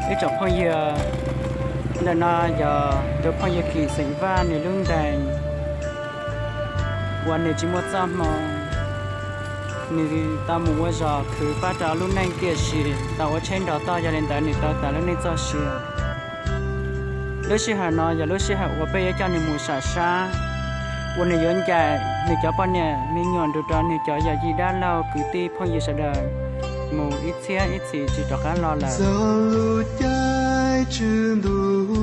Ib tsoom phooj ywg, ntawm no yog tus phooj ywg Kim xeem Vaj nws lub ntees uas nws tsis muaj txoj hmoo, nws tau mus ua zos khwv pab rau lub neej tiam sis tau ua tsheb nrov toj, yog li ntawd nws tau tas lub neej txoj sia. Lub sij hawm no yog lub sij hawm uas peb yuav coj nws mus sam sab, uas nws yuav ncaim nws cov poj niam me nyuam nrog rau nws cov yawm yij dab laug kwv tij phooj ywg sawv daws mus ib txhiab ib txhis tsis rov qab los lawm. Txog lub caij tswv ntuj hu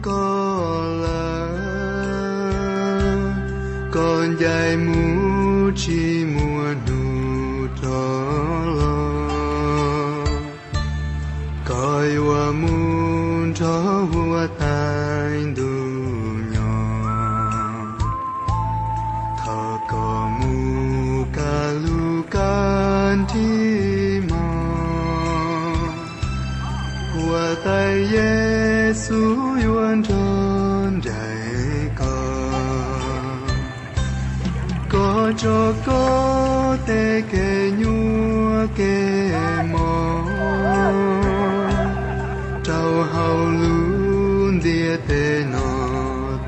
koj lawm, koj ncaim mus tsis muaj hnub rov los. Koj yuav mus nrog huab tais ntuj nyob, thov koj mus kaj lug kaj nrig mog. Huab tais Yexus yuav nrog nraim koj, koj tso koj tej kev nyuaj kev mob rau hauv lub ntiaj teb no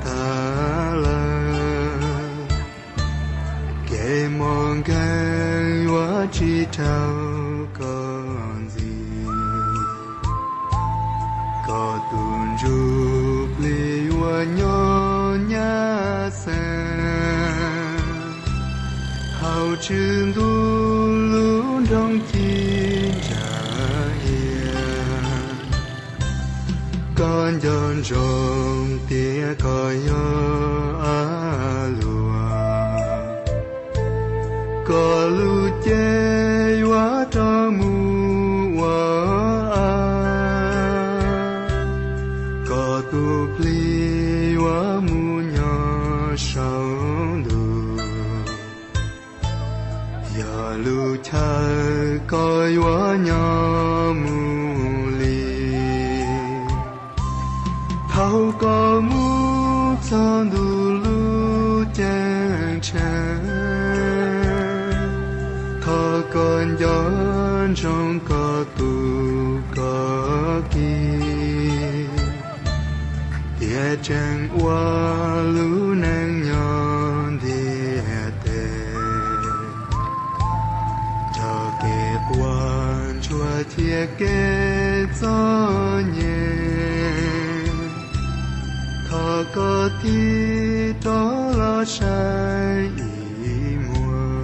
tas lawm. Kev mob nkeeg yuav tsis raug koj ntxiv, koj tus ntsuj plig yuav nyob nyab xeeb hauv tswv ntuj lub nroog ci ntsa ia. Koj nco ntsoov tias koj yog a luam, koj lub cev yuav rov mus ua a, koj tus plig yuav mus nyob saum ntuj. Yog lub chaw koj yuav nyob mus li, thaum koj mus txog ntuj lub ceeb tsheej, thov koj nco ntsoov koj tus koj kiv, tias tseem ua lub neej nyob ntiaj teb, nrog kev quaj ntsuag thiab kev txom nyem, thov koj thim rov los saib ib muag.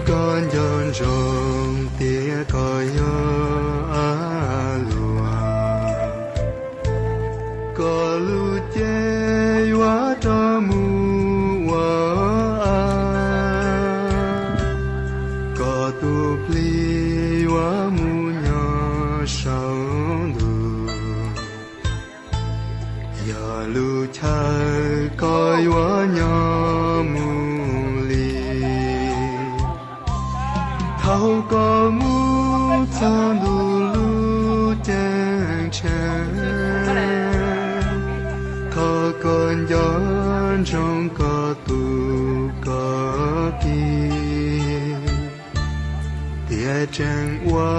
Koj nco ntsoov tias koj yog a luam, koj lub cev yuav rov mus ua a, koj tus plig yuav mus nyob saum ntuj. Yog lub chaw koj yuav nyob mus li, Thov koj mus txog ntu lub ceeb tsheej, thov koj nco ntsoov koj tus koj kiv, tias tseem ua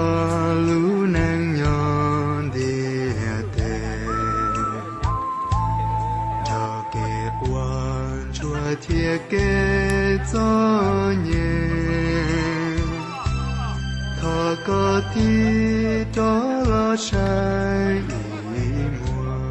lub neej nyob ntiaj teb, nrog kev quaj ntsuag thiab kev txom nyem, thov koj tig rov los saib ib muag.